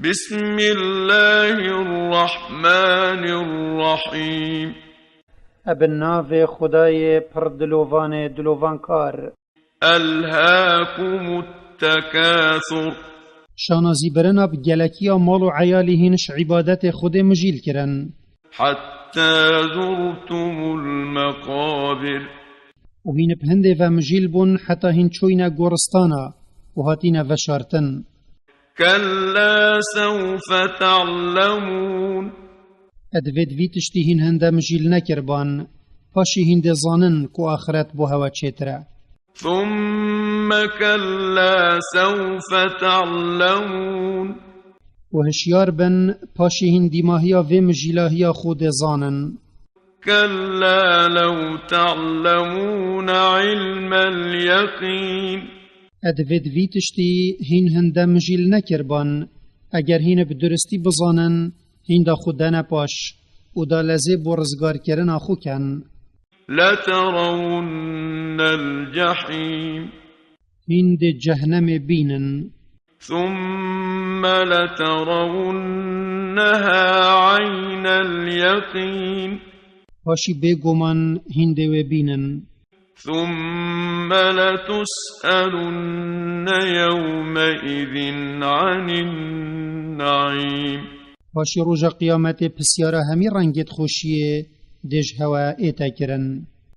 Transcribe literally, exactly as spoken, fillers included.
بسم الله الرحمن الرحيم. Ebe navê Xwedayê pir dilovanê dilovankar. ألهاكم التكاثر. Şanazîbirina bi gelekiya mal û eyalî hîn ji îbadetê Xwedê mijîl kirin. حتى زرتم المقابر. Û hîn bi hindê ve mijîl bûn heta hîn çûyne goristana û hatîne veşartin. كلا سوف تعلمون. Edivêt vî tiştî hîn hinde mijîl nekirban, paşî hîn dê zanin ku axiret bo hewe çêtir e. ثم كلا سوف تعلمون. Û hişyar bin, paşî hîn dîmahiya vê mijîlahiya xwe dê zanin. كلا لو تعلمون علم اليقين. Edivêt vî tiştî hîn hinde mijîl nekirban, eger hîn bi duristî bizanin, hîn da xwe dene paş û da lezê bo rizgarkirina xwe ken. لترون الجحيم. Hîn dê cehnemê bînin. ثم لترونها عين اليقين. Paşî bêguman hîn dê wê bînin. ثم لتسألن يومئذ عن النعيم. Paşî roja qiyametê pisyara hemî rengêt xweşiyê dê ji hewe ête kirin.